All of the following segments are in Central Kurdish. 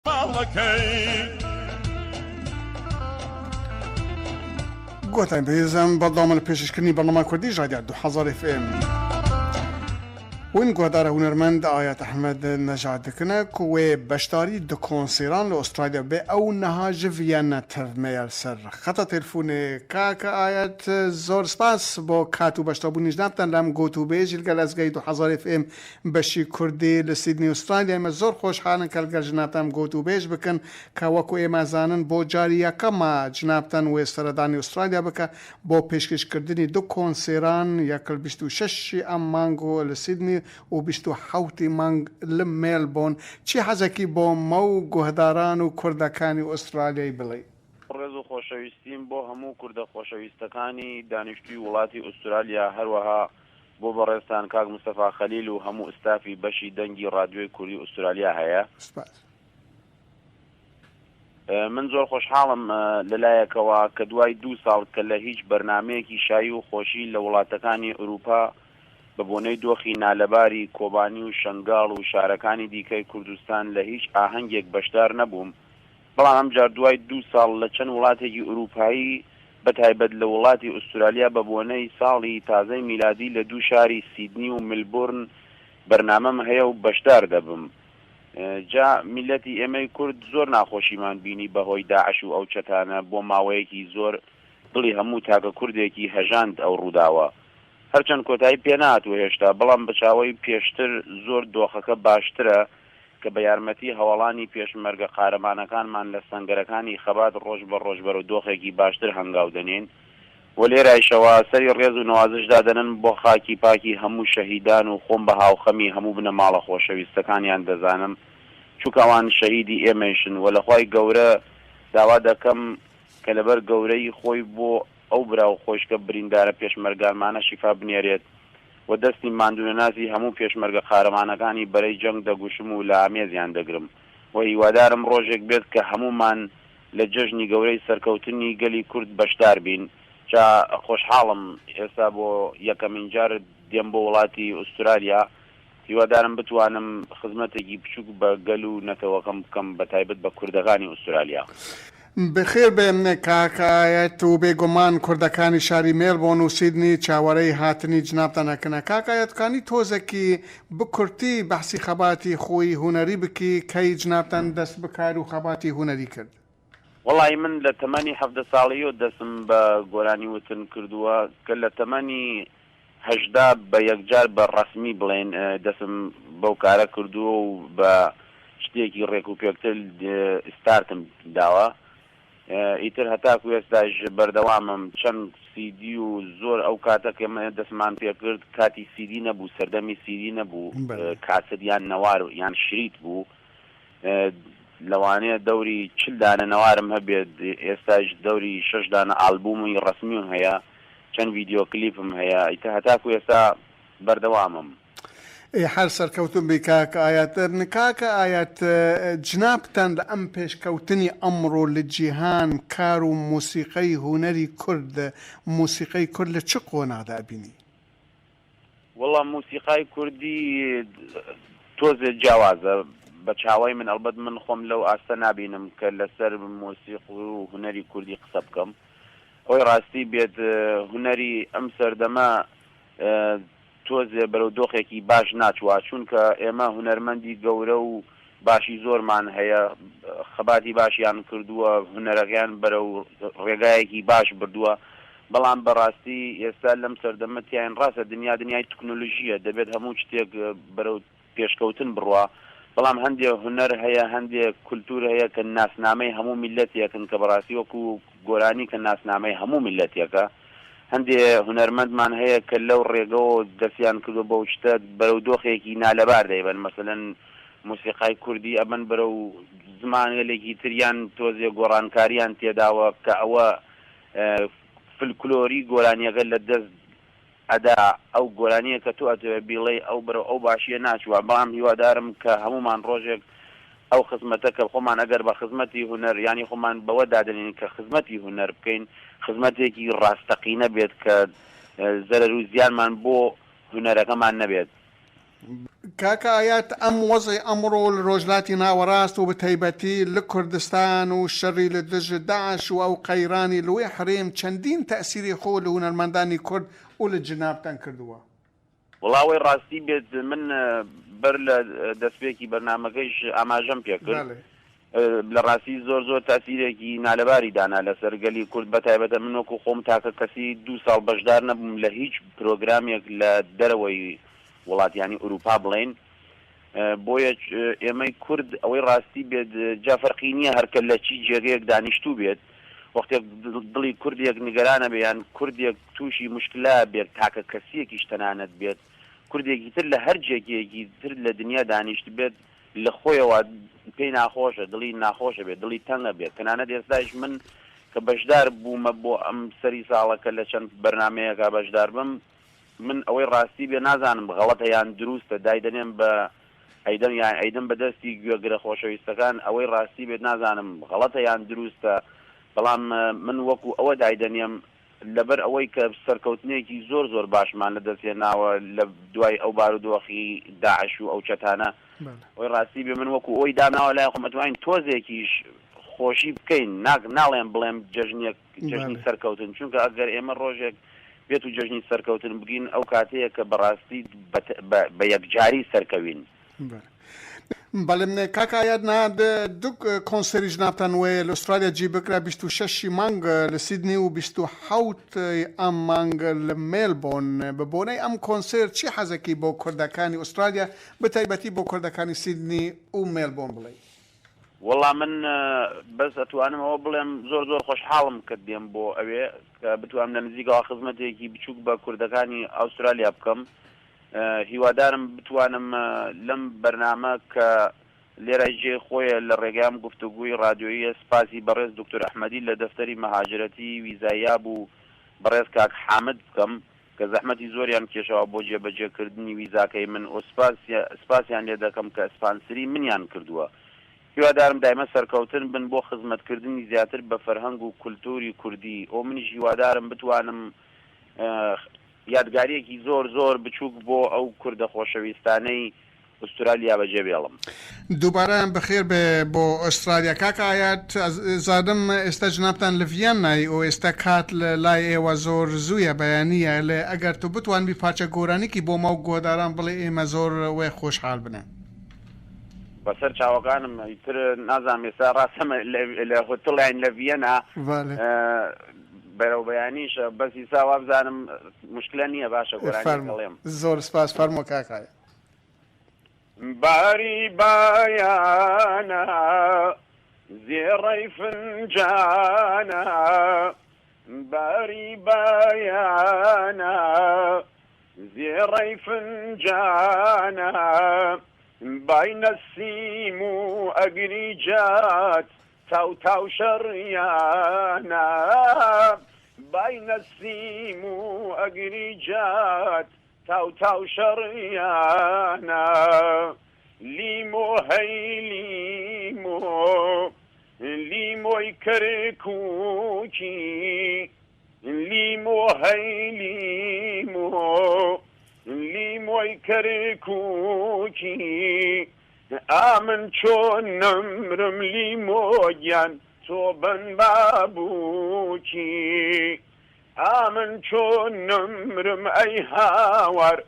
ماڵەکەی. گۆتان بەێزم بەردەوامە لە پێشکەشکردنی بەرنامە کوردی ژادیا 2000 FM. ون گوهدارە هونەرمەند ئایات ئەحمەد نەژاد دکنە ku wê beşdarî di konsêran li Australya be ew niha ji Vienna tevmeya li ser xeta têlfûnê. Kaka Ayat zor spas bo kat û beşdarbûnê ji navtan li em gotûbêj li gel ezgehî 2000 FM Beşî Kurdî li Sydney Australyayê me zor xoşhal in ke li gel jinabtan gotûbêj bikin ke wekû ême zanin bo carî yekema jinabtan wê seredanî Australya bike bo pêşkêşkirdinî du konsêran yek li 26 ê em mang li Sydney û 27 ê mang li Melbourne. Çî hezekî bo me û guhdaran û Kurdekanî Australyayê bilê? ڕێز و خۆشەویستیم بۆ هەموو کوردە خۆشەویستەکانی دانیشتووی وڵاتی ئوسترالیا هەروەها بۆ بەڕێزتان کاک مستەفا خەلیل و هەموو ئستافی بەشی دەنگی ڕادیۆی کوردی ئوسترالیا هەیە. سپاس. من زۆر خۆشحاڵم لەلایەکەوە کە دوای دوو ساڵ کە لە هیچ بەرنامەیەکی شایی و خۆشی لە وڵاتەکانی ئورووپا بە بۆنەی دۆخی نالەباری کۆبانی و شەنگاڵ و شارەکانی دیکەی کوردستان لە هیچ ئاهەنگێک بەشدار نەبووم بەڵام ئەمجار دوای دوو ساڵ لە چەند وڵاتێکی ئورووپایی بە تایبەت لە وڵاتی ئوسترالیا بە بۆنەی ساڵی تازەی میلادی لە دوو شاری سیدنی و ملبورن بەرنامەم هەیە و بەشدار دەبم. جا میللەتی ئێمەی کورد زۆر ناخۆشیمان بینی بە هۆی داعش و ئەو چەتانە بۆ ماوەیەکی زۆر دڵی هەموو تاکە کوردێکی هەژاند ئەو ڕووداوە. هەرچەند کۆتایی پێنەهاتووە هێشتا بەڵام بە چاوەی پێشتر زۆر دۆخەکە باشترە کە بە یارمەتی هەواڵانی پێشمەرگە قارەمانەکانمان لە سەنگەرەکانی خەبات ڕۆژ بە ڕۆژ بەرەو دۆخێکی باشتر هەنگاو دەنێین و لێرایشەوە سەری ڕێز و نەوازش دادەنن بۆ خاکی پاکی هەموو شەهیدان و خۆم بە هاوخەمی هەموو بنەماڵە خۆشەویستەکانیان دەزانم چونکە ئەوان شەهیدی ئێمەیشن و لە خوای گەورە داوا دەکەم کە لەبەر گەورەیی خۆی بۆ ئەو برا و خۆیشکە بریندارە پێشمەرگانمانە شیفا بنێرێت و دەستی ماندوونەناسی هەموو پێشمەرگە قارەمانەکانی بەرەی جەنگ دەگوشم و لە ئامێزیان دەگرم و هیوادارم ڕۆژێک بێت کە هەموومان لە جەژنی گەورەی سەرکەوتنی گەلی کورد بەشدار بین. جا خۆشحاڵم ئێستا بۆ یەکەمین جار دێم بۆ وڵاتی ئوسترالیا، هیوادارم بتوانم خزمەتێکی بچووک بە گەل و نەتەوەکەم بکەم بە تایبەت بە کوردەکانی ئوسترالیا. بەخێر بێن کاک ئایەت و بێگومان کوردەکانی شاری مێلبۆن و سیدنی چاوەرێی هاتنی جنابتان ئەکنە. کاک ئایەت کانی تۆزەکی بکورتی بەحسی خەباتی خۆی هونەری بکی کەی جنابتان دەست بکار و خەباتی هونەری کرد؟ وەڵایی من لە تەمەنی 17 ساڵیەوە دەستم بە گۆرانی وتن کردووە کە لە تەمەنی 18 بە یەکجار بە ڕەسمی بڵێن دەستم بەو کارە کردووە و بە شتێکی ڕێک و پێکتر ستارتم داوە ئیتر هەتاکو ئێستاش بەردەوامم چەند سیدی و زۆر ئەو کاتە کە من دەستمان پێکرد کاتی سیدی نەبوو سەردەمی سیدی نەبوو کاست یان نەوار یان شریت بوو لەوانەیە دەوری 40 دانە نەوارم هەبێت ئێستاش دەوری شەش دانە ئالبومی ڕەسمیم هەیە چەند ڤیدیۆ کلیپم هەیە ئیتر هەتاکو ئێستا بەردەوامم. ئێ هەر سەرکەوتوو بی کاک ئایەت. کاکە ئایەت جنابتان لە ئەم پێشکەوتنی ئەمڕۆ لە جیهان کار و مۆسیقەی هونەری کورد مۆسیقەی کورد لە چ قۆناغدا ئەبینی؟ وەڵا موسیقای کوردی تۆزێ جیاوازە بە چاوەی من ئەڵبەت من خۆم لەو ئاستە نابینم کە لەسەر مۆسیق و هونەری کوردی قسە بکەم ئەوەی ڕاستی بێت هونەری ئەم سەردەمە تۆزێ بەرەو دۆخێکی باش ناچوە چونکە ئێمە هونەرمەندی گەورە و باشی زۆرمان هەیە خەباتی باشیان کردووە هونەرەکەیان بەرەو ڕێگایەکی باش بردووە بەڵام بەڕاستی ئێستا لەم سەردەمە تیاین ڕاستە دنیا دنیای تکنۆلژیە دەبێت هەموو شتێک بەرەو پێشکەوتن بڕوا بەڵام هەندێ هونەر هەیە هەندێ کولتور هەیە کە ناسنامەی هەموو میللەتێکن کە بەڕاستی وەکو گۆرانی کە ناسنامەی هەموو میللەتێکە هەندێ هونەرمەندمان هەیە کە لەو ڕێگەوە دەستیان کردوە بەو شتە بەرەو دۆخێکی نالەبار دەیبەن مەسەلەن موسیقای کوردی ئەبەن بەرەو زمانگەلێکی تر یان تۆزێ گۆڕانکاریان تێداوە کە ئەوە فلکلۆری گۆرانیەکە لە دەست ئەدا ئەو گۆرانیە کە تۆ ئەتەوێ بیڵێی ئەو بەرەو ئەو باشیە ناچوە بەڵام هیوادارم کە هەموومان ڕۆژێک ئەو خزمەتە کە خۆمان ئەگەر بە خزمەتی هونەر یانی خۆمان بەوە دادەنێین کە خزمەتی هونەر بکەین خزمەتێکی ڕاستەقینە بێت کە زەرەر و زیانمان بۆ هونەرەکەمان نەبێت. کاکە ئایات ئەم وەزعی ئەمڕۆ لە رۆژلاتی ناوەڕاست و بەتایبەتی لە کوردستان و شەڕی لە دژ داعش و ئەو قەیرانی لوێ حەرێم چەندین تەئسیری خۆ لە هونەرمەندانی کورد و لە جنابتان کردووە؟ وەڵا ئەوەی ڕاستی بێت من بەر لە دەستپێکی بەرنامەکەیش ئاماژەم پێ کرد لە ڕاستی زۆر زۆر تاسیرێکی نالەباری دانا لەسەر گەلی کورد بە تایبەتە من وەکو خۆم تاکە کەسی دوو ساڵ بەشدار نەبووم لە هیچ پرۆگرامێک لە دەرەوەی وڵات یانی ئورووپا بڵێین بۆیە ئێمەی کورد ئەوەی ڕاستی بێت جا فەرقی نییە هەرکە لە چی جێگەیەک دانیشتوو بێت وەختێک دڵی کوردێک نیگەرانە بێ یان کوردێک تووشی مشکلە بێت تاکە کەسیەکیش تەنانەت بێت کوردێکی تر لە هەر جێگەیەکی تر لە دنیا دانیشت بێت لە خۆیەوە پێی ناخۆشە دڵی ناخۆشە بێت دڵی تەنگە بێت تەنانەت ئێستایش من کە بەشدار بوومە بۆ ئەم سەری ساڵە کە لە چەند بەرنمەیەکە بەشدار بم من ئەوەی ڕاستی بێ نازانم غەڵەتە یان دروستە دایدەنێم بە ئەیدەم یان ئەیدەم بە دەستی گوێگرە خۆشەویستەکان ئەوەی ڕاستی بێت نازانم غەڵەتە یان دروستە بەڵام من وەکو ئەوە دایدەنێم لەبەر ئەوەی کە سەرکەوتنێکی زۆر زۆر باشمان لە دەست هێناوە لە دوای ئەو بارودۆخی داعش و ئەو چەتانە ئەوەی ڕاستی بێ من وەکو ئەوی دامناوە لای خۆم ئەتوانین تۆزێکیش خۆشی بکەین ناک ناڵێم بڵێم جەژنێک جەژنی سەرکەوتن چونکە ئەگەر ئێمە ڕۆژێک بێت و جەژنی سەرکەوتن بگین ئەو کاتەیە کە بەڕاستی بە یەکجاری سەرکەوین. بەڵێ کاک ئایاد نا دوو کۆنسێری جنابتان وێ لە ئوسترالیا جی بکرا 26 ی مانگ لە سیدنی و 27 ی ئەم مانگ لە مێلبۆن بە بۆنەی ئەم کۆنسێر چی حەزەکی بۆ کوردەکانی ئوسترالیا بە تایبەتی بۆ کوردەکانی سیدنی و مێلبۆن بڵێی؟ وەڵا من بەس ئەتوانم ئەوە بڵێم زۆر زۆر خۆشحاڵم کە دێم بۆ ئەوێ کە بتوانم لە نزیکەوە خزمەتێکی بچووک بە کوردەکانی ئوسترالیا بکەم هیوادارم بتوانم لەم بەرنامە کە لێرای جێ خۆیە لە ڕێگام گفتوگوی ڕادیۆییە سپاسی بەڕێز دکتۆر ئەحمەدی لە دەفتەری مەهاجرەتی ویزایاب و بەڕێز کاک حامد بکەم کە زەحمەتی زۆریان کێشاوە بۆ جێبەجێ کردنی ویزاکەی من و سپاسیان لێ دەکەم کە سپانسری منیان کردووە. هیوادارم دایمە سەرکەوتن بن بۆ خزمەت کردنی زیاتر بە فەرهەنگ و کولتوری کوردی و منیش هیوادارم بتوانم یادگاریەکی زۆر زۆر بچوک بۆ ئەو کوردە خۆشەویستانەی ئوسترالیا بەجێ بێڵم. دووبارە بەخێر بێ بۆ ئوسترالیا کاک ئایات ئەزانم ئێستا جنابتان لە ڤیەننای و ئێستا کات لە لای ئێوە زۆر زوویە بەیانیە لێ ئەگەر تۆ بتوانبی پارچە گۆرانیکی بۆ مە و گۆهداران بڵێ ئێمە زۆر وێ خۆشحال بنە. بەسەر چاوەکانم ئیتر نازانم ئێستا ڕاستەمە لە هۆتڵین لە ڤیەنا بەرەو بەیانیشە بەس ئیسا وابزانم مشکلە نییە باشە گۆرانیەک ئەڵێم. زۆر سپاس فەرموو کاک ئایات. باری بایانە زێڕەی فنجانە باری بایانە زێڕەی فنجانە بای نەسیم و ئەگریجات تاو تاو شەڕیانە بای نەسیم و ئەگریجات تاو تاو شەڕیانە لیمۆ هەی لیمۆ لیمۆی کەرکوکی لیمۆ هەی لیمۆ لیمۆی کەرکوکی ئامن چۆن نەمرم لیمۆ گیان تۆ بن بابوکی ئامن چۆن نەمرم ئەی هاوار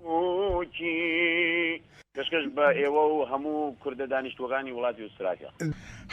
بووکی. پێشکەش بە ئێوە و هەموو کوردە دانیشتووەکانی وڵاتی ئوسترالیا.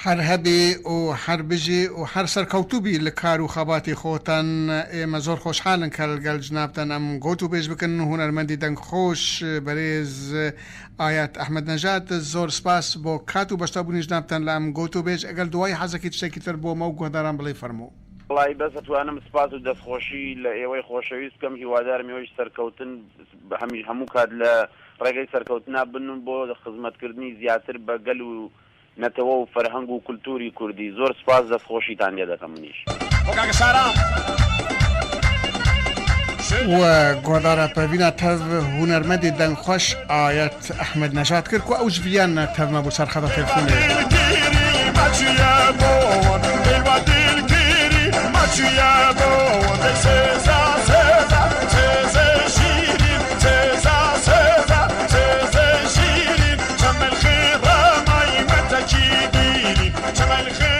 هەر هەبی و هەر بژی و هەر سەرکەوتوو بی لە کار و خەباتی خۆتان ئێمە زۆر خۆشحالن کە لەگەل جنابتان ئەم گۆت و بێژ بکن هونەرمەندی دەنگ خۆش بەرێز ئایات ئەحمەد نەژاد زۆر سپاس بۆ کات و بەشداربوونی جنابتان لە ئەم گۆت و بێژ ئەگەر دوایی حەزەکەی تشتێکی تر بۆ مە و گۆهداران بڵێی فەرموو. وەڵایی بەس ئەتوانم سپاس و دەستخۆشی لە ئێوەی خۆشەویست بکەم هیوادارم ئێوەیش سەرکەوتن هەمی هەموو کات لە ڕێگەی سەرکەوتنا بن بۆ خزمەتکردنی زیاتر بە گەل و نەتەوە و فەرهەنگ و کولتووری کوردی زۆر سپاس دەستخۆشیتان لێ دەکەم منیش. و گۆدارە پەڤینا تەڤ هونەرمەندی دەنگخوەش ئایەت ئەحمەد نەژاد کرد کو ئەو ژ ڤیەننا تەڤ مەبوو سەر خەتە تەلفونێ. الخير.